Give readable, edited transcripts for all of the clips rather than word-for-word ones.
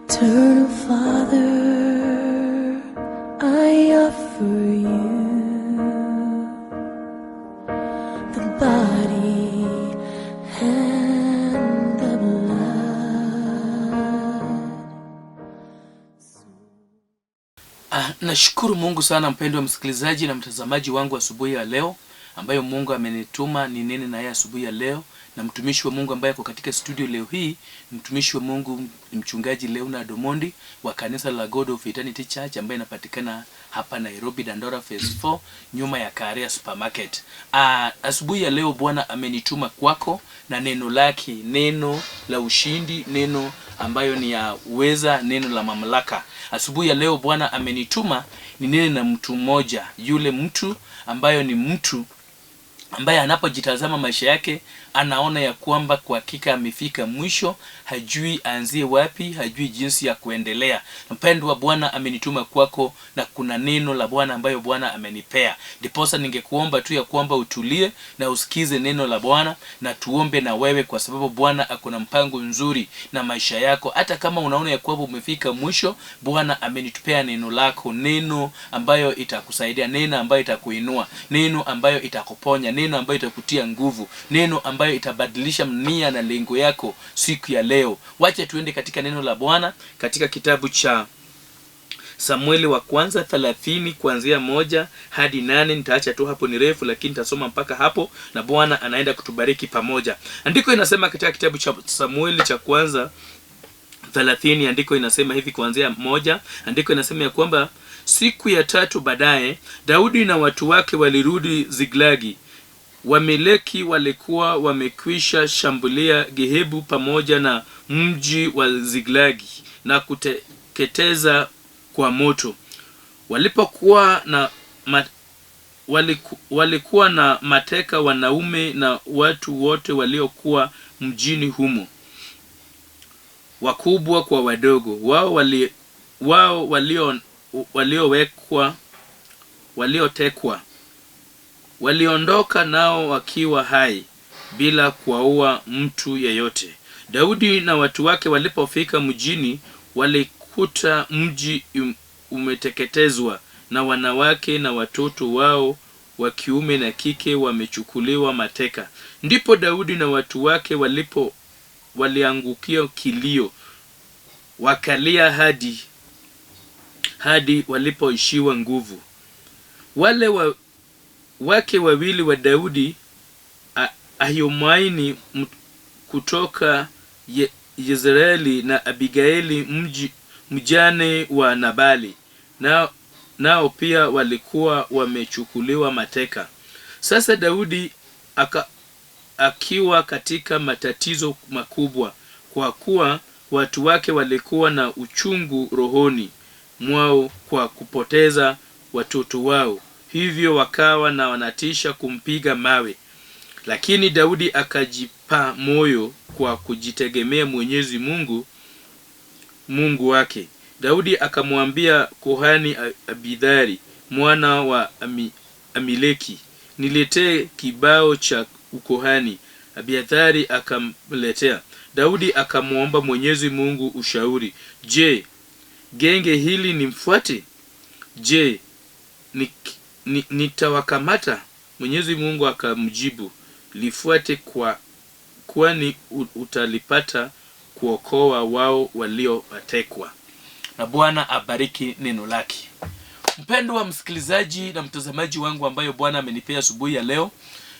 Eternal Father, I offer you the body and the blood. Nashukuru Mungu sana mpendwa msikilizaji na mtazamaji wangu asubuhi ya leo ambayo Mungu amenituma ni nene na yeye asubuhi ya leo, na mtumishi wa Mungu ambaye ako katika studio leo hii, mtumishi wa Mungu mchungaji Leonard Omondi wa kanisa la God of Eternity Church ambaye inapatikana hapa Nairobi, Dandora Phase 4 nyuma ya Karea Supermarket. Asubuhi ya leo Bwana amenituma kwako na neno lake, neno la ushindi, neno ambayo ni ya uweza, neno la mamlaka. Asubuhi ya leo Bwana amenituma ninene na mtu mmoja, yule mtu ambayo ni mtu ambaye anapojitazama maisha yake anaona ya kwamba kwa hakika amefika mwisho, hajui aanzie wapi, hajui jinsi ya kuendelea. Mpendwa, Bwana amenituma kwako na kuna neno la Bwana ambayo Bwana amenipea. Ndiposa ningekuomba tu ya kwamba utulie na usikize neno la Bwana na tuombe na wewe, kwa sababu Bwana ako na mpango nzuri na maisha yako. Hata kama unaona ya kwamba umefika mwisho, Bwana amenitupea neno lako, neno ambayo itakusaidia, neno ambayo itakuinua, neno ambayo itakuponya, neno ambayo itakutia nguvu, neno ambayo itabadilisha nia na lengo yako siku ya leo. Wacha tuende katika neno la Bwana katika kitabu cha Samueli wa kwanza 30 kuanzia 1 hadi 8. Nitaacha tu hapo, ni refu lakini nitasoma mpaka hapo na Bwana anaenda kutubariki pamoja. Andiko inasema katika kitabu cha Samueli cha kwanza 30, andiko inasema hivi kuanzia 1. Andiko inasema ya kwamba siku ya tatu baadaye Daudi na watu wake walirudi Ziklagi. Wameleki walikuwa wamekwisha shambulia Gehebu pamoja na mji wa Ziklagi na kuteketeza kwa moto. Walipokuwa na walikuwa na mateka wanaume na watu wote waliokuwa mjini humo, wakubwa kwa wadogo. Wao wali, wao walio waliowekwa waliotekwa waliondoka nao wakiwa hai bila kuwaua mtu yeyote. Daudi na watu wake walipofika mjini, walikuta mji umeteketezwa na wanawake na watoto wao wa kiume na kike wamechukuliwa mateka. Ndipo Daudi na watu wake waliangukia kilio, wakalia hadi walipoishiwa nguvu. Wale wake wawili wa Daudi, Ahiomaini kutoka Yezreeli na Abigaili mjane wa Nabali, nao pia walikuwa wamechukuliwa mateka. Sasa Daudi akiwa katika matatizo makubwa, kwa kuwa watu wake walikuwa na uchungu rohoni mwao kwa kupoteza watoto wao, hivyo wakawa na wanatisha kumpiga mawe. Lakini Daudi akajipa moyo kwa kujitegemea Mwenyezi Mungu, Mungu wake. Daudi akamwambia kuhani Abidhari mwana wa Amileki, niletee kibao cha ukohani. Abiathari akamletea. Daudi akamwomba Mwenyezi Mungu ushauri. Je, genge hili nimfuate? Je, nitawakamata? Mwenyezi Mungu akamjibu, lifuate kwani utalipata kuokoa wao waliotekwa. Na Bwana abariki neno lake. Mpendwa msikilizaji na mtazamaji wangu ambayo Bwana amenipea asubuhi ya leo,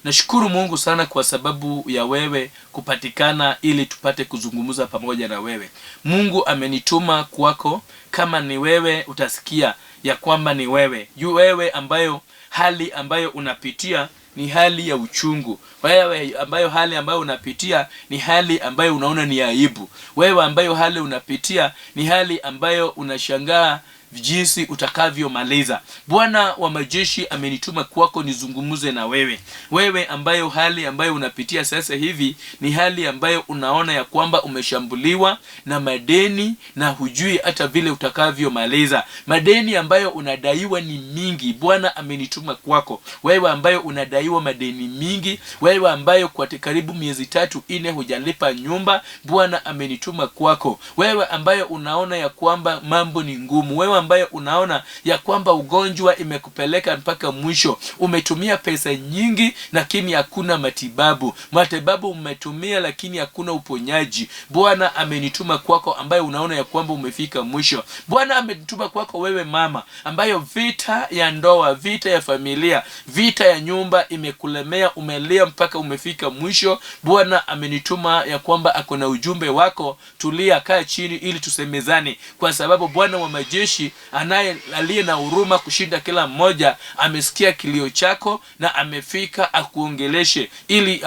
nashukuru Mungu sana kwa sababu ya wewe kupatikana ili tupate kuzungumza pamoja na wewe. Mungu amenituma kwako. Kama ni wewe utasikia ya kwamba ni wewe. Yu wewe ambayo hali ambayo unapitia ni hali ya uchungu. Wewe ambayo hali ambayo unapitia ni hali ambayo unaona ni aibu. Wewe ambayo hali unapitia ni hali ambayo unashangaa jinsi utakavyomaliza. Bwana wa majeshi amenituma kwako nizungumze na wewe, wewe ambayo hali ambayo unapitia sasa hivi ni hali ambayo unaona ya kwamba umeshambuliwa na madeni na hujui hata vile utakavyomaliza. Madeni ambayo unadaiwa ni mingi. Bwana amenituma kwako wewe ambayo unadaiwa madeni mingi, wewe ambayo kwa karibu miezi 3 4 hujalipa nyumba. Bwana amenituma kwako wewe ambayo unaona ya kwamba mambo ni ngumu, wewe ambayo unaona ya kwamba ugonjwa imekupeleka mpaka mwisho, umetumia pesa nyingi lakini hakuna matibabu, matibabu umetumia lakini hakuna uponyaji. Bwana amenituma kwako ambayo unaona ya kwamba umefika mwisho. Bwana amenituma kwako wewe mama ambayo vita ya ndoa, vita ya familia, vita ya nyumba imekulemea, umelia mpaka umefika mwisho. Bwana amenituma ya kwamba ako na ujumbe wako. Tulia, kaa chini ili tusemezane, kwa sababu Bwana wa majeshi anaye aliye na huruma kushinda kila mmoja amesikia kilio chako na amefika akuongeleshe ili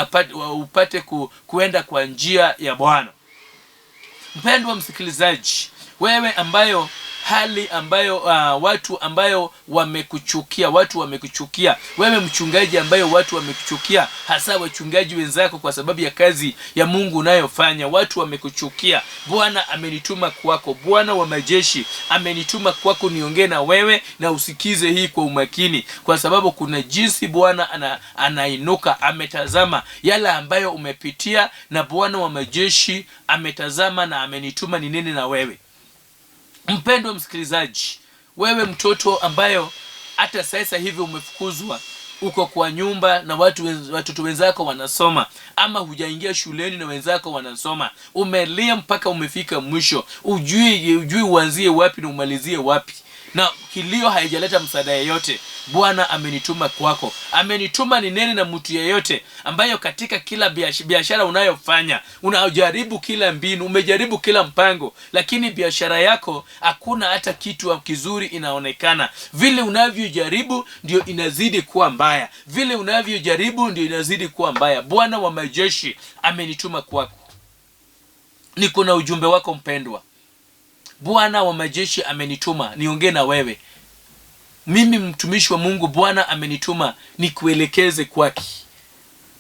upate kuenda kwa njia ya Bwana. Mpendwa msikilizaji, wewe ambayo hali ambayo watu ambayo wamekuchukia, watu wamekuchukia, wewe mchungaji ambayo watu wamekuchukia, hasa wachungaji wenzako kwa sababu ya kazi ya Mungu unayofanya, watu wamekuchukia. Bwana amenituma kwako, Bwana wa majeshi amenituma kwako niongee na wewe na usikize hii kwa umakini, kwa sababu kuna jinsi Bwana anainuka, ametazama yale ambayo umepitia, na Bwana wa majeshi ametazama na amenituma ninene na wewe. Mpendwa msikilizaji, wewe mtoto ambayo hata sasa hivi umefukuzwa, uko kwa nyumba na watoto wenzako wanasoma, ama hujaingia shuleni na wenzako wanasoma, umelia mpaka umefika mwisho, hujui uanzie wapi na umalizie wapi, na kilio haijaleta msaada yeyote. Bwana amenituma kwako, amenituma ninene na mtu yeyote ambayo katika kila biashara unayofanya unajaribu kila mbinu, umejaribu kila mpango, lakini biashara yako hakuna hata kitu kizuri inaonekana. Vile unavyojaribu ndio inazidi kuwa mbaya, vile unavyojaribu ndio inazidi kuwa mbaya. Bwana wa majeshi amenituma kwako, niko na ujumbe wako mpendwa. Bwana wa majeshi amenituma niongee na wewe. Mimi mtumishi wa Mungu, Bwana amenituma nikuelekeze kwake,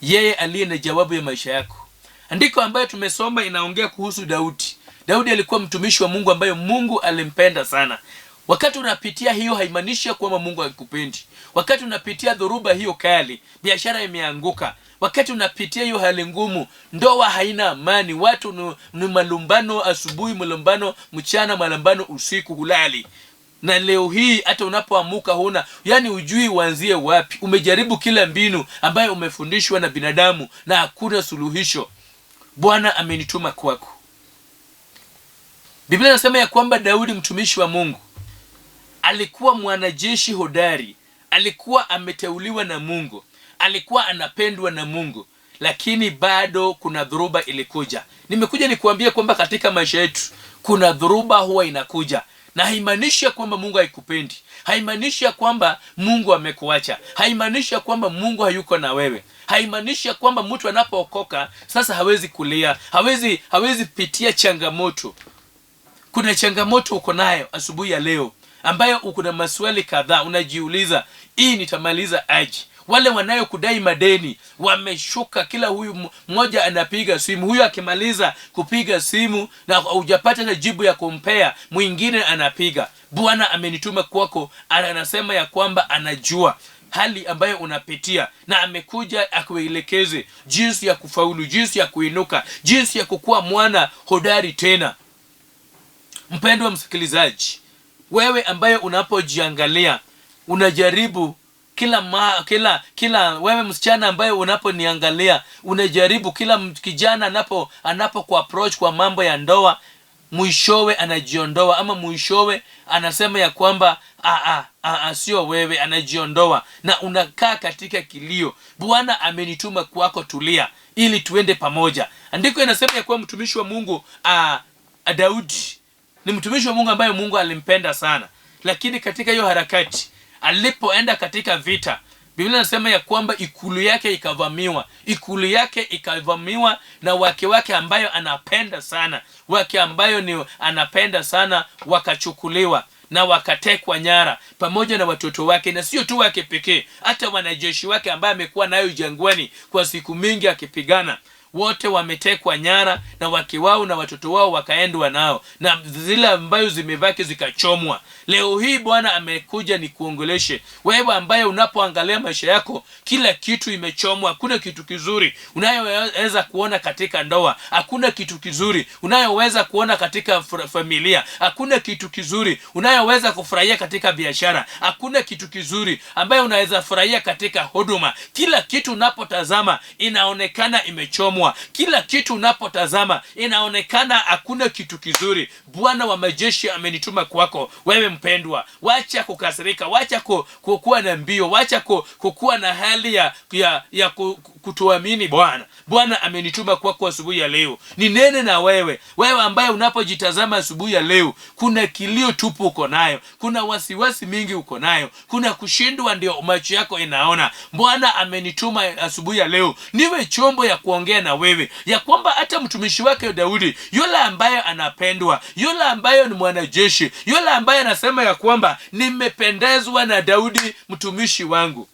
yeye aliye na jawabu ya maisha yako. Andiko ambayo tumesoma inaongea kuhusu Daudi. Daudi alikuwa mtumishi wa Mungu ambaye Mungu alimpenda sana. Wakati unapitia hiyo haimaanishi kwamba Mungu hakupendi. Wakati unapitia dhoruba hiyo kali, biashara imeanguka, wakati unapitia hiyo hali ngumu, ndoa haina amani, watu ni malumbano asubuhi, malumbano mchana, malumbano usiku, hulali. Na leo hii hata unapoamuka huna, yani hujui uanzie wapi. Umejaribu kila mbinu ambayo umefundishwa na binadamu na hakuna suluhisho. Bwana amenituma kwako. Biblia inasema ya kwamba Daudi mtumishi wa Mungu alikuwa mwanajeshi hodari, alikuwa ameteuliwa na Mungu, alikuwa anapendwa na Mungu, lakini bado kuna dhoruba ilikuja. Nimekuja nikuambia kwamba katika maisha yetu kuna dhoruba huwa inakuja, na haimaanishi kwamba Mungu haikupendi, haimaanishi kwamba Mungu amekuacha, haimaanishi kwamba Mungu hayuko na wewe, haimaanishi kwamba mtu anapookoka sasa hawezi kulia, hawezi pitia changamoto. Kuna changamoto uko nayo asubuhi ya leo ambayo uko na maswali kadhaa, unajiuliza hii nitamaliza aje? Wale wanayokudai madeni wameshuka, kila huyu mmoja anapiga simu, huyu akimaliza kupiga simu na hujapata na jibu ya kumpea, mwingine anapiga. Bwana amenituma kwako, anasema ya kwamba anajua hali ambayo unapitia na amekuja akuelekeze jinsi ya kufaulu, jinsi ya kuinuka, jinsi ya kukua mwana hodari tena. Mpendwa msikilizaji, wewe ambaye unapojiangalia unajaribu kila wewe msichana ambaye unaponiangalia unajaribu, kila kijana anapo ku approach kwa mambo ya ndoa, mwishowe anajiondoa, ama mwishowe anasema ya kwamba sio wewe, anajiondoa na unakaa katika kilio. Bwana amenituma kwako, tulia ili tuende pamoja. Andiko inasema ya kwamba mtumishi wa Mungu Daudi ni mtumishi wa Mungu ambaye Mungu alimpenda sana, lakini katika hiyo harakati alipoenda katika vita, Biblia inasema ya kwamba ikulu yake ikavamiwa, ikulu yake ikavamiwa na wake wake ambayo anapenda sana, wake ambayo ni anapenda sana wakachukuliwa. na wakatekwa nyara pamoja na watoto wake, na sio tu wake pekee, hata wanajeshi wake ambaye amekuwa nayo jangwani kwa siku mingi akipigana, wote wametekwa nyara na wake wao na watoto wao wakaendwa nao, na zile ambayo zimebaki zikachomwa. Leo hii Bwana amekuja ni kuongeleshe wewe ambaye unapoangalia maisha yako kila kitu imechomwa. Hakuna kitu kizuri unayoweza kuona katika ndoa, hakuna kitu kizuri unayoweza kuona katika familia, hakuna kitu kizuri unayoweza kufurahia katika biashara, hakuna kitu kizuri ambayo unaweza furahia katika huduma. Kila kitu unapotazama inaonekana imechomwa. Kila kitu unapotazama inaonekana hakuna kitu kizuri. Bwana wa majeshi amenituma kwako wewe mpendwa, wacha kukasirika, wacha kukuwa na mbio, wacha kukuwa na hali ya kutuamini Bwana. Bwana amenituma kwako asubuhi ya leo ninene na wewe, wewe ambaye unapojitazama asubuhi ya leo, kuna kilio tupu uko nayo, kuna wasiwasi mingi uko nayo, kuna kushindwa, ndio macho yako inaona. Bwana amenituma asubuhi ya leo niwe chombo ya kuongea na wewe, ya kwamba hata mtumishi wake Daudi, yule ambaye anapendwa, yule ambaye ni mwanajeshi, yule ambaye anasema ya kwamba nimependezwa na Daudi mtumishi wangu,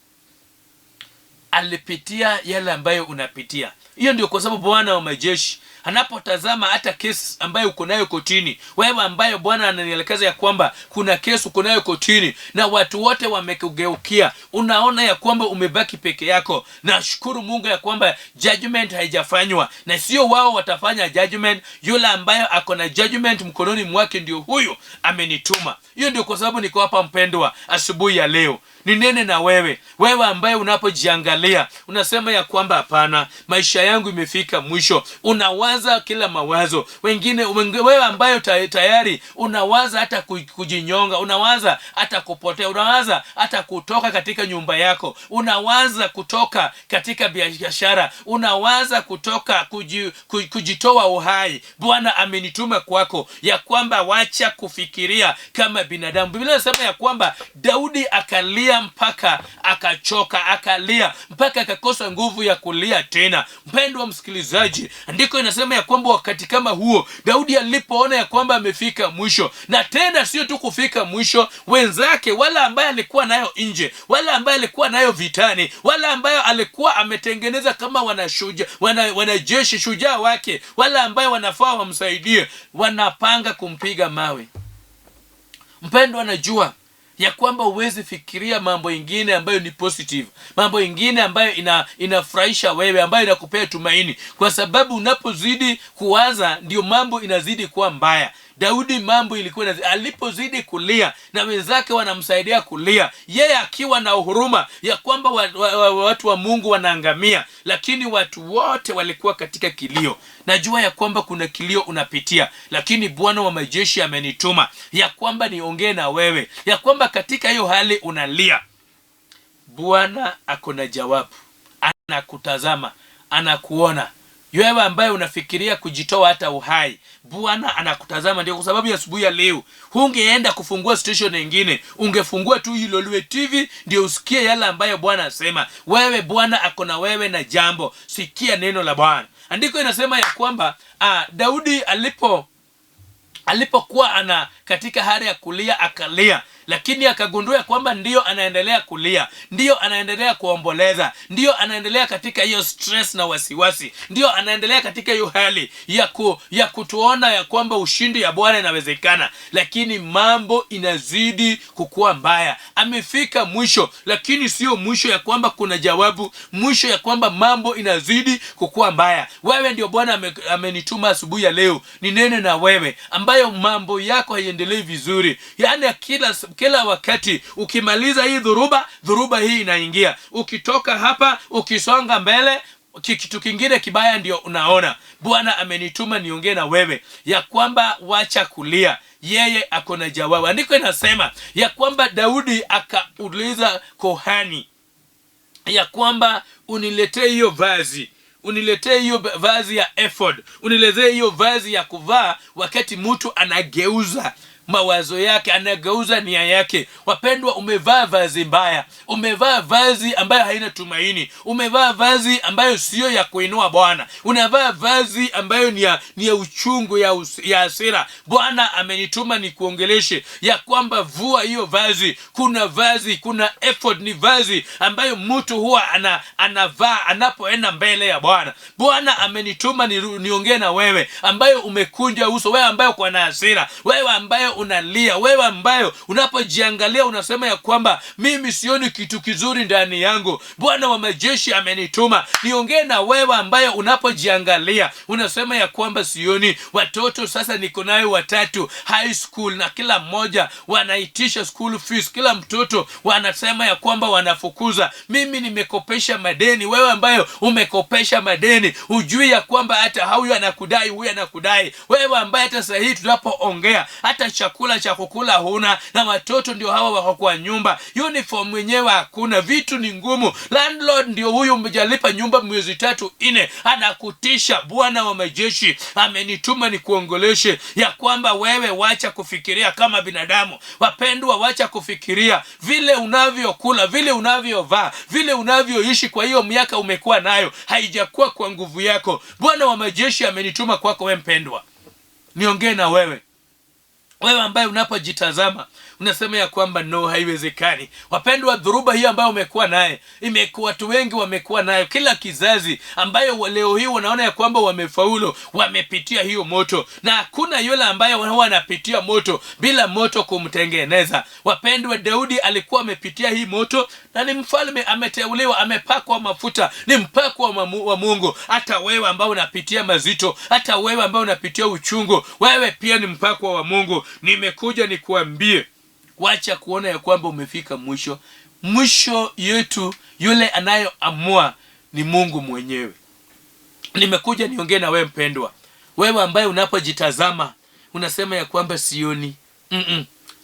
alipitia yale ambayo unapitia. Hiyo ndio kwa sababu Bwana wa majeshi anapotazama hata kesi ambayo uko nayo kotini, wewe ambayo Bwana ananielekeza ya kwamba kuna kesi uko nayo kotini na watu wote wamekugeukia, unaona ya kwamba umebaki peke yako. Nashukuru Mungu ya kwamba judgment haijafanywa, na sio wao watafanya judgment. Yule ambayo ako na judgment mkononi mwake ndio huyu amenituma. Hiyo ndio kwa sababu niko hapa mpendwa, asubuhi ya leo ninene na wewe, wewe ambaye unapojiangalia unasema ya kwamba hapana, maisha yangu imefika mwisho. Unawaza kila mawazo wengine, wewe ambayo tayari unawaza hata kujinyonga, unawaza hata kupotea, unawaza hata kutoka katika nyumba yako, unawaza kutoka katika biashara, unawaza kutoka kujitoa uhai. Bwana amenituma kwako ya kwamba wacha kufikiria kama binadamu. Biblia inasema ya kwamba Daudi akalia mpaka akachoka, akalia mpaka akakosa nguvu ya kulia tena. Mpendwa msikilizaji, andiko inasema ya kwamba wakati kama huo Daudi alipoona ya kwamba amefika mwisho, na tena sio tu kufika mwisho, wenzake wala ambaye alikuwa nayo nje, wala ambaye alikuwa nayo vitani, wala ambayo alikuwa ametengeneza kama wanajeshi shujaa wake, wala ambaye wanafaa wamsaidie, wanapanga kumpiga mawe. Mpendwa, najua ya kwamba huwezi fikiria mambo ingine ambayo ni positive, mambo ingine ambayo inafurahisha wewe, ambayo inakupea tumaini, kwa sababu unapozidi kuwaza ndio mambo inazidi kuwa mbaya. Daudi mambo ilikuwa alipozidi kulia na wenzake wanamsaidia kulia, yeye akiwa na huruma ya kwamba watu wa Mungu wanaangamia, lakini watu wote walikuwa katika kilio. Najua ya kwamba kuna kilio unapitia, lakini Bwana wa majeshi amenituma ya kwamba niongee na wewe, ya kwamba katika hiyo hali unalia, Bwana ako na jawabu, anakutazama, anakuona. Wewe ambaye unafikiria kujitoa hata uhai, Bwana anakutazama. Ndio kwa sababu ya asubuhi ya leo hungeenda kufungua station nyingine, ungefungua tu hii Lolwe TV ndio usikie yale ambayo Bwana asema. Wewe Bwana ako na wewe na jambo, sikia neno la Bwana. Andiko inasema ya kwamba Daudi alipokuwa ana katika hali ya kulia akalia, lakini akagundua kwamba ndio anaendelea kulia, ndio anaendelea kuomboleza, ndio anaendelea katika hiyo stress na wasiwasi, ndio anaendelea katika hiyo hali ya kutuona ya kwamba ushindi ya Bwana inawezekana, lakini mambo inazidi kukua mbaya. Amefika mwisho, lakini sio mwisho ya kwamba kuna jawabu, mwisho ya kwamba mambo inazidi kukua mbaya. Wewe ndio Bwana amenituma asubuhi ya leo ninene na wewe ambayo mambo yako haiendelei vizuri, yaani kila wakati ukimaliza hii dhuruba, dhuruba hii inaingia. Ukitoka hapa ukisonga mbele, kitu kingine kibaya ndio unaona. Bwana amenituma niongee na wewe ya kwamba wacha kulia, yeye ako na jawabu. Andiko inasema ya kwamba Daudi akauliza kohani ya kwamba uniletee hiyo vazi, uniletee hiyo vazi ya ephod, uniletee hiyo vazi ya kuvaa wakati mtu anageuza mawazo yake, anageuza nia yake. Wapendwa, umevaa vazi mbaya, umevaa vazi ambayo haina tumaini, umevaa vazi ambayo siyo ya kuinua Bwana, unavaa vazi ambayo ni ya uchungu, ya hasira. Bwana amenituma nikuongeleshe ya kwamba vua hiyo vazi. Kuna vazi, kuna ephod, ni vazi ambayo mtu huwa anavaa anapoenda mbele ya Bwana. Bwana amenituma niongee na wewe ambayo umekunja uso, wewe ambayo uko na hasira, wewe ambayo unalia, wewe ambayo unapojiangalia unasema ya kwamba mimi sioni kitu kizuri ndani yangu. Bwana wa majeshi amenituma niongee na wewe ambayo unapojiangalia unasema ya kwamba sioni watoto. Sasa niko nayo watatu high school, na kila mmoja wanaitisha school fees, kila mtoto wanasema ya kwamba wanafukuza. Mimi nimekopesha madeni. Wewe ambayo umekopesha madeni, hujui ya kwamba hata huyu anakudai, huyu anakudai. Wewe ambaye hata sasa hii tunapoongea hata chakula cha kukula huna, na watoto ndio hawa wako kwa nyumba, uniform mwenyewe hakuna, vitu ni ngumu, landlord ndio huyu, umejalipa nyumba mwezi 3 4, anakutisha. Bwana wa majeshi amenituma nikuongeleshe ya kwamba wewe wacha kufikiria kama binadamu. Wapendwa, wacha kufikiria vile unavyokula, vile unavyovaa, vile unavyoishi. Kwa hiyo miaka umekuwa nayo haijakuwa kwa nguvu yako. Bwana wa majeshi amenituma kwako wewe mpendwa, niongee na wewe, wewe ambaye unapojitazama unasema ya kwamba no, haiwezekani. Wapendwa, dhuruba hii ambayo umekuwa naye, imekuwa watu wengi wamekuwa nayo, kila kizazi ambayo leo hii wanaona ya kwamba wamefaulu, wamepitia hiyo moto, na hakuna yule ambaye huwa anapitia moto bila moto kumtengeneza. Wapendwa, Daudi alikuwa amepitia hii moto, na ni mfalme ameteuliwa, amepakwa mafuta, ni mpakwa wa Mungu. Hata wewe ambao unapitia mazito, hata wewe ambao unapitia uchungu, wewe pia ni mpakwa wa Mungu. Nimekuja nikuambie, wacha kuona ya kwamba umefika mwisho. Mwisho yetu yule anayoamua ni Mungu mwenyewe. Nimekuja niongee na wewe mpendwa, wewe ambaye unapojitazama unasema ya kwamba sioni.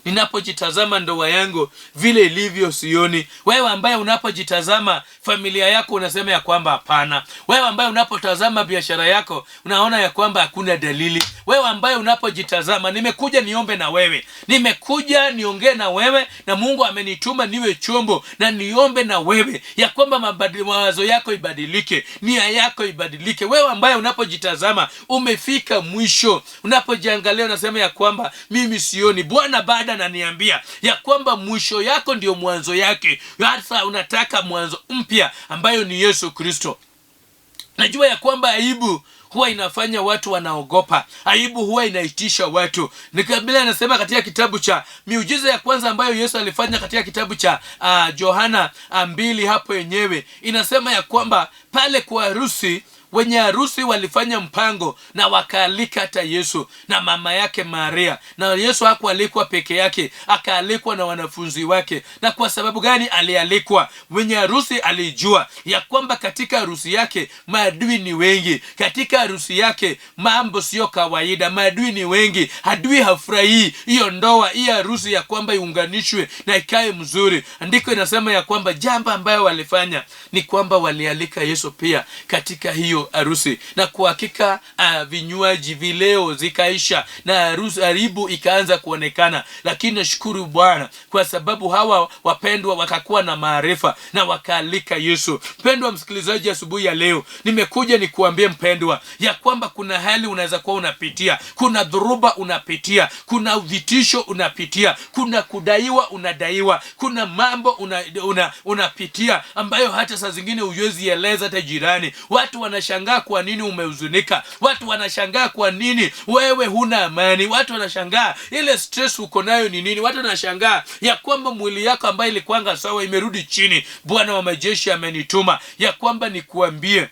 Ninapojitazama ndoa yangu vile ilivyo sioni. Wewe ambaye unapojitazama familia yako unasema ya kwamba hapana. Wewe ambaye unapotazama biashara yako unaona ya kwamba hakuna dalili. Wewe ambaye unapojitazama, nimekuja niombe na wewe, nimekuja niongee na wewe, na Mungu amenituma niwe chombo na niombe na wewe ya kwamba mawazo yako ibadilike, nia yako ibadilike. Wewe ambaye unapojitazama umefika mwisho, unapojiangalia unasema ya kwamba mimi sioni. Bwana baada ananiambia ya kwamba mwisho yako ndio mwanzo yake. Hasa unataka mwanzo mpya ambayo ni Yesu Kristo. Najua ya kwamba aibu huwa inafanya watu wanaogopa. Aibu huwa inaitisha watu. Biblia inasema katika kitabu cha miujiza ya kwanza ambayo Yesu alifanya katika kitabu cha Yohana 2 hapo yenyewe inasema ya kwamba pale kwa harusi, wenye harusi walifanya mpango na wakaalika hata Yesu na mama yake Maria. Na Yesu hakualikwa peke yake, akaalikwa na wanafunzi wake. Na kwa sababu gani alialikwa? Mwenye harusi alijua ya kwamba katika harusi yake maadui ni wengi, katika harusi yake mambo sio kawaida, maadui ni wengi, adui hafurahii hiyo ndoa, hiyo harusi ya kwamba iunganishwe na ikae mzuri. Andiko inasema ya kwamba jambo ambayo walifanya ni kwamba walialika Yesu pia katika hiyo harusi, na kwa hakika vinywaji vileo zikaisha na harusi haribu ikaanza kuonekana. Lakini nashukuru Bwana kwa sababu hawa wapendwa wakakuwa na maarifa na wakaalika Yesu. Mpendwa msikilizaji, asubuhi ya leo nimekuja nikuambie mpendwa ya kwamba kuna hali unaweza kuwa unapitia, kuna dhuruba unapitia, kuna vitisho unapitia, kuna kudaiwa unadaiwa, kuna mambo unapitia ambayo hata saa zingine huwezi eleza hata jirani. Watu wanashangaa kwa nini umehuzunika, watu wanashangaa kwa nini wewe huna amani, watu wanashangaa ile stress uko nayo ni nini, watu wanashangaa ya kwamba mwili yako ambayo ilikuwanga sawa imerudi chini. Bwana wa majeshi amenituma ya kwamba nikuambie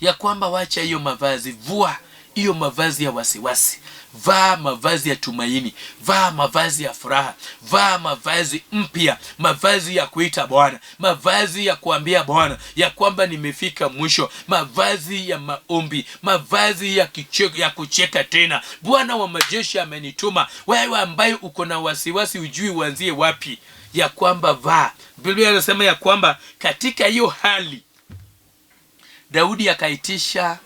ya kwamba wacha hiyo mavazi, vua hiyo mavazi ya wasiwasi, vaa mavazi ya tumaini, vaa mavazi ya furaha, vaa mavazi mpya, mavazi ya kuita Bwana, mavazi ya kuambia Bwana ya kwamba nimefika mwisho, mavazi ya maombi, mavazi ya kucheka tena. Bwana wa majeshi amenituma wewe ambaye uko na wasiwasi, hujui uanzie wapi, ya kwamba vaa. Biblia inasema ya kwamba katika hiyo hali Daudi akaitisha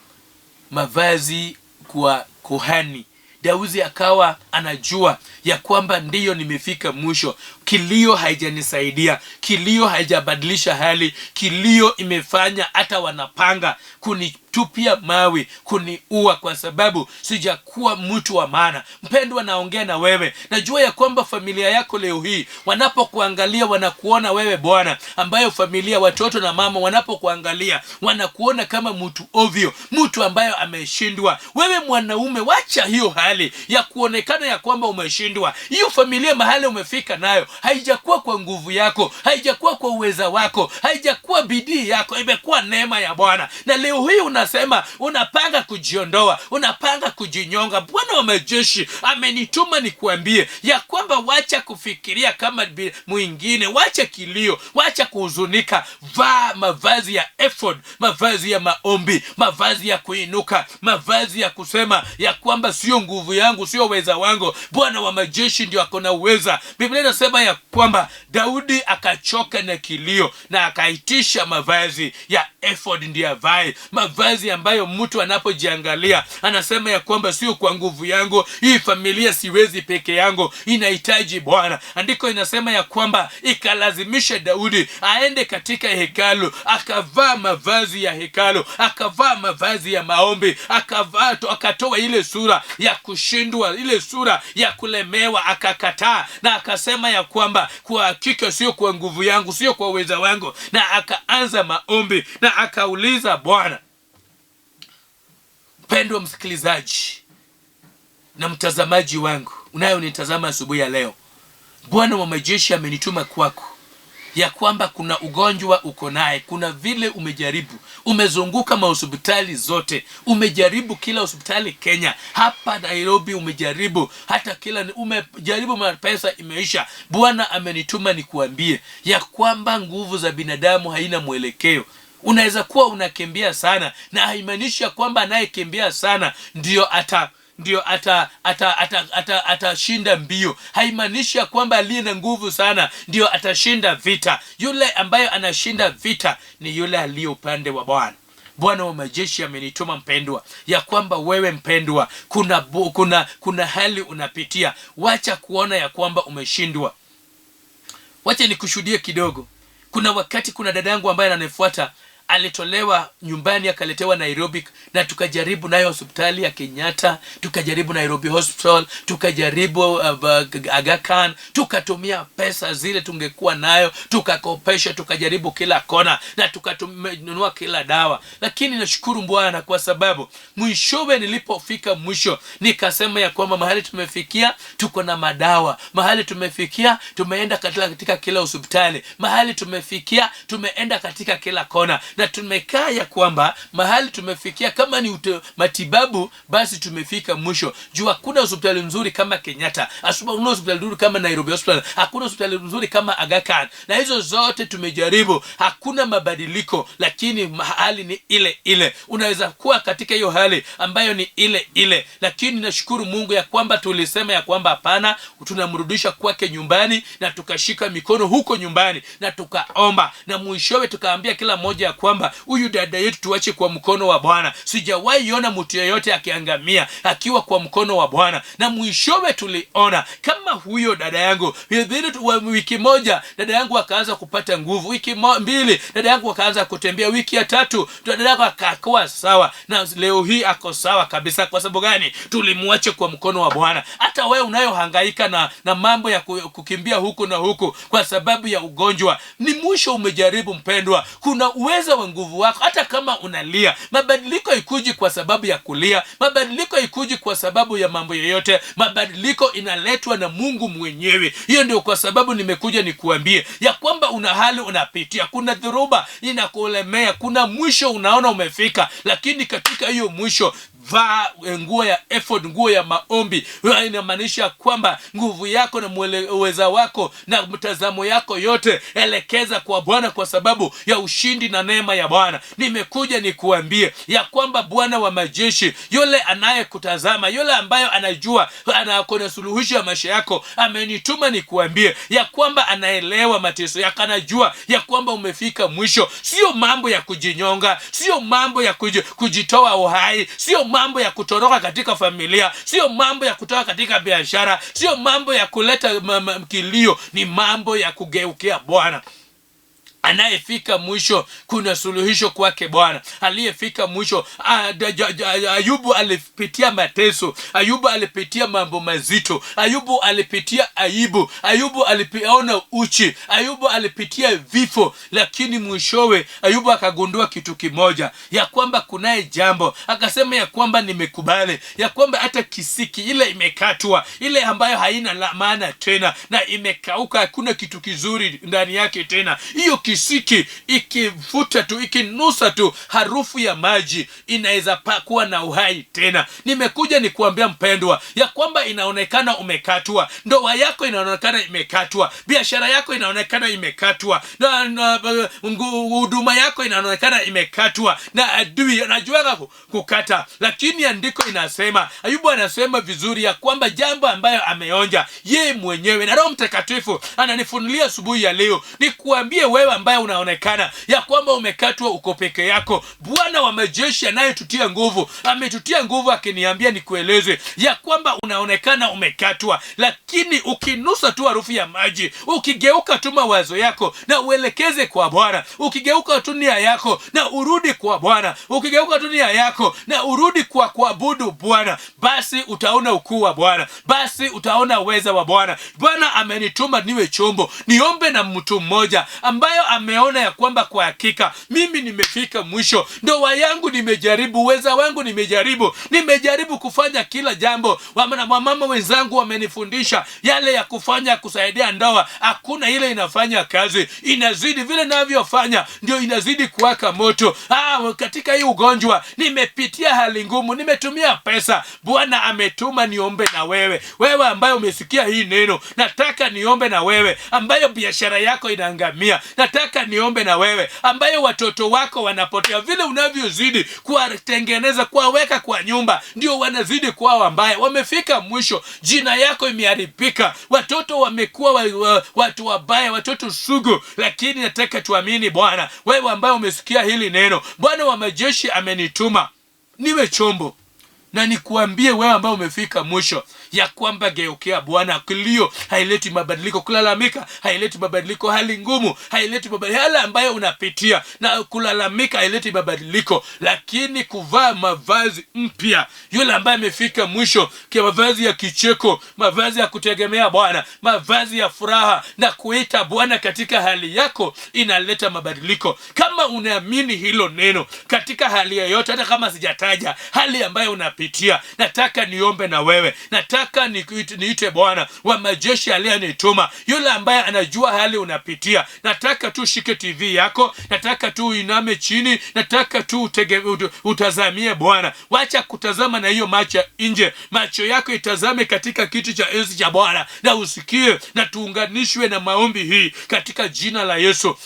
mavazi kwa kuhani. Daudi akawa anajua ya kwamba ndiyo nimefika mwisho. Kilio haijanisaidia, kilio haijabadilisha hali, kilio imefanya hata wanapanga kunitupia mawe, kuniua kwa sababu sijakuwa mtu wa maana. Mpendwa, naongea na wewe, najua ya kwamba familia yako leo hii wanapokuangalia wanakuona wewe Bwana, ambayo familia, watoto na mama wanapokuangalia wanakuona kama mtu ovyo, mtu ambayo ameshindwa. Wewe mwanaume, wacha hiyo hali ya kuonekana ya kwamba umeshindwa. Hiyo familia mahali umefika nayo haijakuwa kwa nguvu yako, haijakuwa kwa uweza wako, haijakuwa bidii yako, imekuwa neema ya Bwana. Na leo hii unasema unapanga kujiondoa, unapanga kujinyonga. Bwana wa majeshi amenituma nikuambie ya kwamba wacha kufikiria kama mwingine, wacha kilio, wacha kuhuzunika. Vaa mavazi ya ephod, mavazi ya maombi, mavazi ya kuinuka, mavazi ya kusema ya kwamba sio nguvu yangu, sio uweza wangu, Bwana wa majeshi ndio ako na uweza. Biblia inasema ya kwamba Daudi akachoka na kilio na akaitisha mavazi ya ephod ndiyo avae, mavazi ambayo mtu anapojiangalia anasema ya kwamba sio kwa nguvu yangu, hii familia siwezi peke yangu, inahitaji Bwana. Andiko inasema ya kwamba ikalazimisha Daudi aende katika hekalu, akavaa mavazi ya hekalu, akavaa mavazi ya maombi, akavaa akatoa ile sura ya kushindwa, ile sura ya kulemewa, akakataa na akasema ya kwamba kwa hakika sio kwa nguvu yangu, sio kwa uweza wangu, na akaanza maombi na akauliza Bwana. Mpendwa msikilizaji na mtazamaji wangu unayonitazama asubuhi ya leo, Bwana wa majeshi amenituma kwako ya kwamba kuna ugonjwa uko naye, kuna vile umejaribu, umezunguka mahospitali zote, umejaribu kila hospitali Kenya, hapa Nairobi umejaribu, hata kila umejaribu, mapesa imeisha. Bwana amenituma nikuambie ya kwamba nguvu za binadamu haina mwelekeo. Unaweza kuwa unakimbia sana, na haimaanishi ya kwamba anayekimbia sana ndio ata ndio ata ata ata ata atashinda mbio. Haimaanishi ya kwamba aliye na nguvu sana ndio atashinda vita. Yule ambaye anashinda vita ni yule aliye upande wa Bwana. Bwana wa majeshi amenituma mpendwa, ya kwamba wewe mpendwa, kuna hali unapitia, wacha kuona ya kwamba umeshindwa. Wacha nikushuhudie kidogo. Kuna wakati kuna dadangu ambaye ananifuata alitolewa nyumbani akaletewa Nairobi, na tukajaribu nayo hospitali ya Kenyatta, tukajaribu Nairobi Hospital, tukajaribu Aga Khan, tukatumia pesa zile tungekuwa nayo, tukakopesha, tukajaribu kila kona na tukanunua kila dawa. Lakini nashukuru Bwana kwa sababu mwishowe nilipofika mwisho nikasema ya kwamba mahali tumefikia tuko na madawa, mahali tumefikia tumeenda katika kila hospitali, mahali tumefikia tumeenda katika kila kona, na tumekaa ya kwamba mahali tumefikia kama ni matibabu basi tumefika mwisho. Juu hakuna hospitali nzuri kama Kenyatta, hakuna hospitali nzuri kama Nairobi Hospital, hakuna hospitali nzuri kama Aga Khan, na hizo zote tumejaribu, hakuna mabadiliko, lakini hali ni ile ile. Unaweza kuwa katika hiyo hali ambayo ni ile ile, lakini nashukuru Mungu ya kwamba tulisema ya kwamba hapana, tunamrudisha kwake nyumbani, na tukashika mikono huko nyumbani na tukaomba, na mwishowe tukaambia kila mmoja ya kwamba huyu dada yetu tuache kwa mkono wa Bwana. Sijawahi ona mtu yeyote akiangamia akiwa kwa mkono wa Bwana. Na mwishowe tuliona kama huyo dada yangu, wiki moja dada yangu akaanza kupata nguvu, wiki mbili dada yangu akaanza kutembea, wiki ya tatu dada yangu akakuwa sawa, na leo hii ako sawa kabisa. Kwa sababu gani? Tulimwache kwa mkono wa Bwana. Hata wewe unayohangaika na mambo ya kukimbia huku na huku kwa sababu ya ugonjwa, ni mwisho umejaribu mpendwa. Kuna uwezo wa nguvu wako, hata kama unalia, mabadiliko haikuji kwa sababu ya kulia, mabadiliko haikuji kwa sababu ya mambo yoyote, mabadiliko inaletwa na Mungu mwenyewe. Hiyo ndio kwa sababu nimekuja nikuambie ya kwamba una hali unapitia, kuna dhoruba inakulemea, kuna mwisho unaona umefika, lakini katika hiyo mwisho vaa nguo ya ephod, nguo ya maombi. Inamaanisha kwamba nguvu yako na uweza wako na mtazamo yako yote elekeza kwa Bwana kwa sababu ya ushindi na neema ya Bwana. Nimekuja nikuambie ya kwamba Bwana wa majeshi, yule anayekutazama, yule ambayo anajua ana suluhisho ya maisha yako, amenituma nikuambie ya kwamba anaelewa mateso yako, anajua ya kwamba umefika mwisho. Sio mambo ya kujinyonga, sio mambo ya kujitoa uhai, sio mambo ya kutoroka katika familia, sio mambo ya kutoka katika biashara, sio mambo ya kuleta kilio, ni mambo ya kugeukia Bwana. Anayefika mwisho kuna suluhisho kwake Bwana. Aliyefika mwisho, Ayubu alipitia mateso, Ayubu alipitia mambo mazito, Ayubu alipitia aibu, Ayubu aliona uchi, Ayubu alipitia vifo, lakini mwishowe Ayubu akagundua kitu kimoja, ya kwamba kunaye jambo. Akasema ya kwamba nimekubali ya kwamba hata kisiki ile imekatwa, ile ambayo haina maana tena na imekauka, hakuna kitu kizuri ndani yake tena, hiyo kisiki ikivuta tu, ikinusa tu harufu ya maji inaweza kuwa na uhai tena. Nimekuja nikuambia mpendwa, ya kwamba inaonekana umekatwa, ndoa yako inaonekana imekatwa, biashara yako inaonekana imekatwa, na huduma yako inaonekana imekatwa, na adui anajuaga kukata. Lakini andiko inasema, Ayubu anasema vizuri ya kwamba jambo ambayo ameonja yeye mwenyewe, na Roho Mtakatifu ananifunulia asubuhi ya leo, nikuambie wewe ambaye unaonekana ya kwamba umekatwa, uko peke yako, Bwana wa majeshi anayetutia nguvu ametutia nguvu akiniambia nikueleze ya kwamba unaonekana umekatwa, lakini ukinusa tu harufu ya maji, ukigeuka tu mawazo yako na uelekeze kwa Bwana, ukigeuka tu nia yako na urudi kwa Bwana, ukigeuka tu nia yako na urudi kwa kuabudu Bwana, basi utaona ukuu wa Bwana, basi utaona uweza wa Bwana. Bwana amenituma niwe chombo, niombe na mtu mmoja ambayo ameona ya kwamba kwa hakika mimi nimefika mwisho, ndoa yangu nimejaribu, uweza wangu nimejaribu, nimejaribu kufanya kila jambo. Wamama wenzangu wamenifundisha yale ya kufanya kusaidia ndoa, hakuna ile inafanya kazi, inazidi vile navyofanya ndio inazidi kuwaka moto. Katika hii ugonjwa nimepitia hali ngumu, nimetumia pesa. Bwana ametuma niombe na wewe, wewe ambaye umesikia hii neno, nataka niombe na wewe ambayo biashara yako inaangamia, nataka niombe na wewe ambayo watoto wako wanapotea. Vile unavyozidi kuwatengeneza, kuwaweka kwa nyumba, ndio wanazidi kuwa wabaya, wamefika mwisho, jina yako imeharibika, watoto wamekuwa watu wabaya, watoto sugu. Lakini nataka tuamini Bwana, wewe ambaye umesikia hili neno, Bwana wa majeshi amenituma niwe chombo na nikuambie wewe ambaye umefika mwisho ya kwamba geukia Bwana. Kilio haileti mabadiliko, kulalamika haileti mabadiliko, hali ngumu haileti mabadiliko, hali ambayo unapitia na kulalamika haileti mabadiliko, lakini kuvaa mavazi mpya, yule ambaye amefika mwisho, kwa mavazi ya kicheko, mavazi ya kutegemea Bwana, mavazi ya furaha na kuita Bwana katika hali yako inaleta mabadiliko. Kama unaamini hilo neno katika hali yoyote, hata kama sijataja hali ambayo unapitia, nataka niombe na wewe, nataka niite Bwana wa majeshi aliyenituma, yule ambaye anajua hali unapitia. Nataka tu shike TV yako, nataka tu uiname chini, nataka tu utazamie Bwana. Wacha kutazama na hiyo macho ya nje, macho yako itazame katika kiti cha enzi cha Bwana, na usikie na tuunganishwe na maombi hii katika jina la Yesu.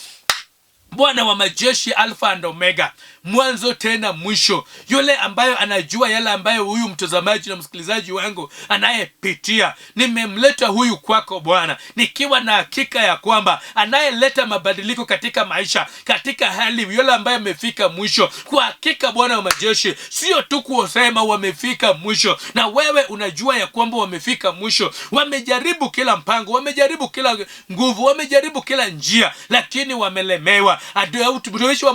Bwana wa majeshi, Alfa and Omega, mwanzo tena mwisho, yule ambayo anajua yale ambayo huyu mtazamaji na msikilizaji wangu anayepitia. Nimemleta huyu kwako Bwana, nikiwa na hakika ya kwamba anayeleta mabadiliko katika maisha, katika hali, yule ambaye amefika mwisho, kwa hakika Bwana wa majeshi, sio tu kusema wamefika mwisho, na wewe unajua ya kwamba wamefika mwisho, wamejaribu kila mpango, wamejaribu kila nguvu, wamejaribu kila njia, lakini wamelemewa. Mtumishi wa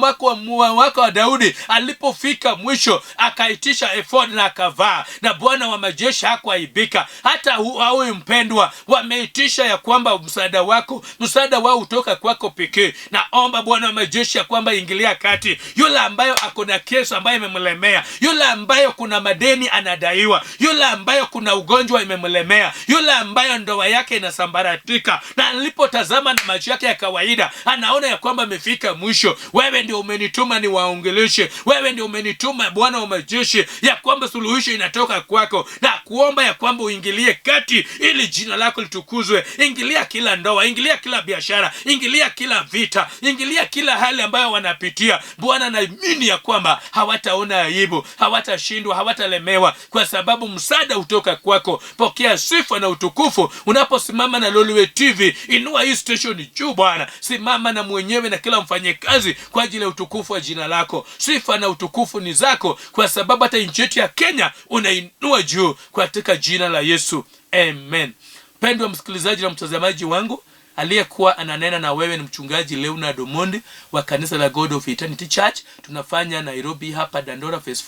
wako wa Daudi alipofika mwisho akaitisha efodi na akavaa, na Bwana wa majeshi hakuaibika. Hata awe mpendwa, wameitisha ya kwamba msaada wako, msaada wao utoka kwako pekee. Naomba Bwana wa majeshi ya kwamba ingilia kati yule ambayo ako na kesi ambayo imemlemea, yule ambayo kuna madeni anadaiwa, yule ambayo kuna ugonjwa imemlemea, yule ambayo ndoa yake inasambaratika, na alipotazama na macho yake ya kawaida anaona ya kwamba amefika mwisho. Wewe ndio umenituma niwaongeleshe, wewe ndio umenituma Bwana wa majeshi ya kwamba suluhisho inatoka kwako, na kuomba ya kwamba uingilie kati ili jina lako litukuzwe. Ingilia kila ndoa, ingilia kila biashara, ingilia kila vita, ingilia kila hali ambayo wanapitia Bwana. Naamini ya kwamba hawataona aibu, hawatashindwa, hawatalemewa, kwa sababu msaada hutoka kwako. Pokea sifa na utukufu unaposimama na Lolwe TV. Inua hii station juu Bwana, simama na mwenyewe na kila mfanyakazi kwa ajili ya utukufu wa jina lako. Sifa na utukufu ni zako, kwa sababu hata nchi yetu ya Kenya unainua juu katika jina la Yesu, amen. Mpendwa msikilizaji na mtazamaji wangu, aliyekuwa ananena na wewe ni mchungaji Leonard Omondi wa kanisa la God of Eternity Church. Tunafanya Nairobi hapa Dandora Phase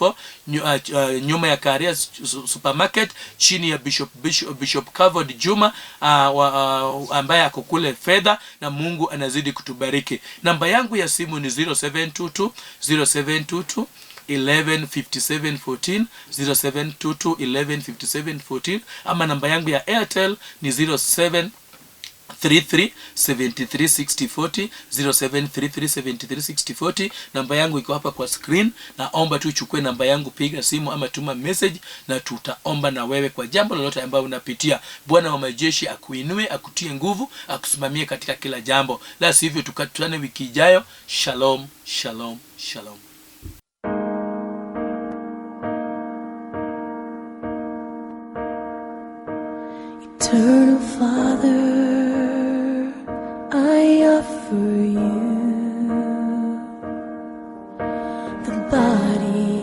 4, nyuma ya Karia Supermarket, chini ya Bishop Cavod Juma ambaye ako kule fedha, na Mungu anazidi kutubariki. Namba yangu ya simu ni 0722 0722 11 57 14, 0722 11 57 14, ama namba yangu ya Airtel ni 07 33 73 60 40, 0733 73 60 40. Namba yangu iko hapa kwa screen. Naomba tu uchukue namba yangu, piga simu ama tuma message, na tutaomba na wewe kwa jambo lolote ambayo unapitia. Bwana wa majeshi akuinue, akutie nguvu, akusimamie katika kila jambo, la sivyo tukutane wiki ijayo. Shalom, shalom, shalom. Eternal Father, I offer you the body